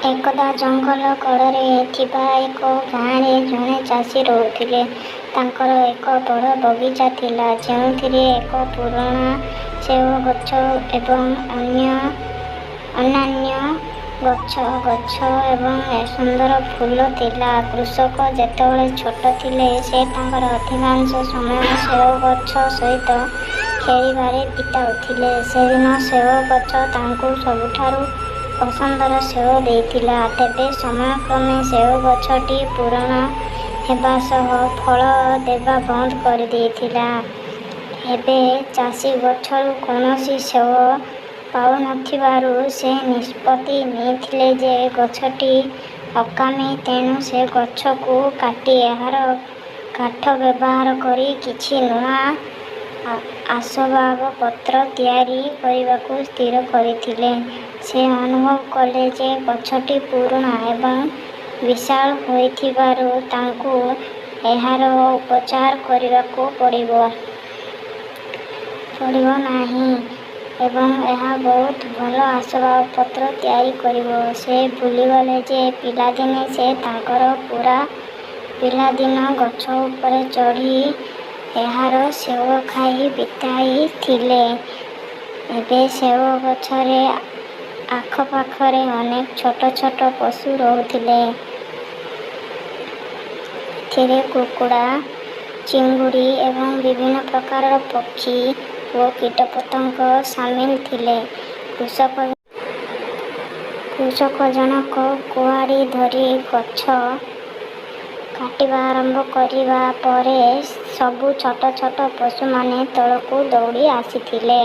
ଏକଦା ଜଙ୍ଗଲ କଡ଼ରେ ଥିବା ଏକ ଗାଆଁରେ ଜଣେ ଚାଷୀ ରହୁଥିଲେ। ତାଙ୍କର ଏକ ବଡ଼ ବଗିଚା ଥିଲା, ଯେଉଁଥିରେ ଏକ ପୁରୁଣା ସେଓ ଗଛ ଏବଂ ଅନ୍ୟାନ୍ୟ ଗଛ ଏବଂ ସୁନ୍ଦର ଫୁଲ ଥିଲା। କୃଷକ ଯେତେବେଳେ ଛୋଟ ଥିଲେ, ସେ ତାଙ୍କର ଅଧିକାଂଶ ସମୟ ସେଓ ଗଛ ସହିତ ଖେଳିବାରେ ବିତାଉଥିଲେ। ସେଦିନ ସେଓ ଗଛ ତାଙ୍କୁ ସବୁଠାରୁ ପସନ୍ଦର ସେଓ ଦେଇଥିଲା। ତେବେ ସମୟକ୍ରମେ ସେଓ ଗଛଟି ପୁରୁଣା ହେବା ସହ ଫଳ ଦେବା ବନ୍ଦ କରିଦେଇଥିଲା। ଏବେ ଚାଷୀ ଗଛରୁ କୌଣସି ସେଓ ପାଉନଥିବାରୁ ସେ ନିଷ୍ପତ୍ତି ନେଇଥିଲେ ଯେ ଗଛଟି ଅକାମୀ, ତେଣୁ ସେ ଗଛକୁ କାଟି ଏହାର କାଠ ବ୍ୟବହାର କରି କିଛି ନୂଆ ଆସବାବପତ୍ର ତିଆରି କରିବାକୁ ସ୍ଥିର କରିଥିଲେ। ସେ ଅନୁଭବ କଲେ ଯେ ଗଛଟି ପୁରୁଣା ଏବଂ ବିଶାଳ ହୋଇଥିବାରୁ ତାଙ୍କୁ ଏହାର ଉପଚାର କରିବାକୁ ପଡ଼ିବ ନାହିଁ ଏବଂ ଏହା ବହୁତ ଭଲ ଆସବାବପତ୍ର ତିଆରି କରିବ। ସେ ଭୁଲିଗଲେ ଯେ ପିଲାଦିନେ ସେ ତାଙ୍କର ପୂରା ପିଲାଦିନ ଗଛ ଉପରେ ଚଢ଼ି ଏହାର ସେଓ ଖାଇ ବିତାଇଥିଲେ। ଏବେ ସେଓ ଗଛର ଆଖପାଖରେ ଅନେକ ଛୋଟ ଛୋଟ ପଶୁ ରହୁଥିଲେ। ଏଥିରେ କୁକୁଡ଼ା, ଚିଙ୍ଗୁଡ଼ି ଏବଂ ବିଭିନ୍ନ ପ୍ରକାରର ପକ୍ଷୀ ଓ କୀଟପତଙ୍ଗ ସାମିଲ ଥିଲେ। କୃଷକ ଜଣକ କୁରାଢ଼ୀ ଧରି ଗଛ କାଟିବା ଆରମ୍ଭ କରିବା ପରେ ସବୁ ଛୋଟ ଛୋଟ ପଶୁମାନେ ତଳକୁ ଦୌଡ଼ି ଆସିଥିଲେ।